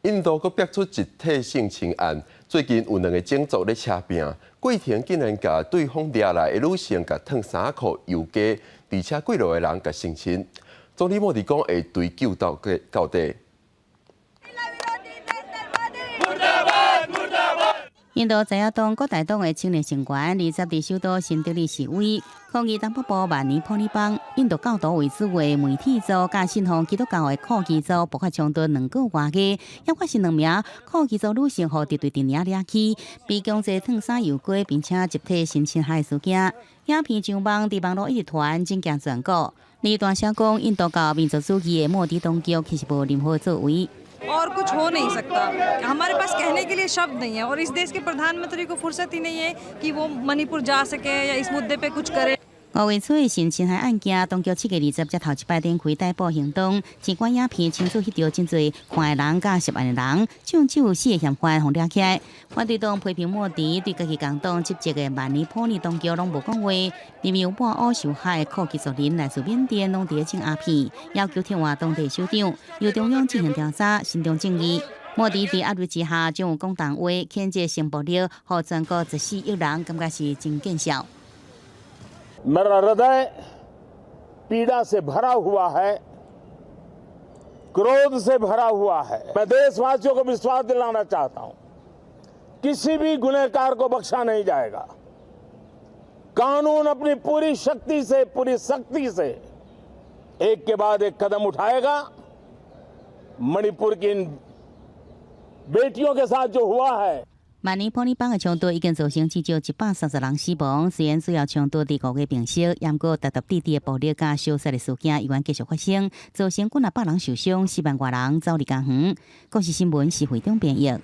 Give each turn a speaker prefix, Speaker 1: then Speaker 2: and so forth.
Speaker 1: 印度閣爆出集體性侵案，最近有兩个種族咧車拚，過程竟然共對方掠來的女性共脫衫褲遊街，而且幾落个人共性侵。總理莫迪講會追究到底到底。
Speaker 2: 印度在野黨國大黨的青年成員20日首都新德里示威，抗議東北部曼尼普爾邦印度教徒為主的媒體族佮信奉基督教的庫基族爆發衝突2個外月，抑發生兩名庫基族女性予敵對陣營掠去，被強制脫衫遊街，並且集體性侵害事件。影片上網佇網路一直傳，震驚全國。而大聲講印度教民族主義的莫迪當局其實無任何作為。
Speaker 3: और कुछ हो नहीं सकता। हमारे पास कहने के लिए शब्द नहीं है और इस देश के प्रधानमंत्री को फुर्सत ही नहीं है कि वो मणिपुर जा सके या इस मुद्दे पे कुछ करे。
Speaker 2: 五月初的性侵害案件，當局7月20才頭一擺展開逮捕行動。儘管影片清楚翕著真濟看的人佮涉案的人，終只有四个嫌犯予掠起來。反對黨批評莫迪對家己共黨執政的曼尼普爾當局攏無講話，認為有半烏受害的庫基族人來自緬甸，攏佇咧種鴉片，要求撤換當地首長，由中央進行調查，伸張正義。莫迪佇壓力之下，將有講重話，譴責性暴力，予全國14億人感覺是真見笑。
Speaker 4: मेरा हृदय पीड़ा से भरा हुआ है, क्रोध से भरा हुआ है। मैं देशवासियों को विश्वास दिलाना चाहता हूं, किसी भी गुनहगार को बख्शा नहीं जाएगा। कानून अपनी पूरी शक्ति से, पूरी सख्ती से एक के बाद एक कदम उठाएगा। मणिपुर की इन बेटियों के साथ जो हुआ है，
Speaker 2: 曼尼普爾邦的衝突已經造成至少130人死亡。雖然主要衝突佇五月平息，毋過踏踏佇佇的暴力佮燒殺的事件依然繼續發生，造成幾若百人受傷，4萬外人走離家園。公視新聞是會長編譯。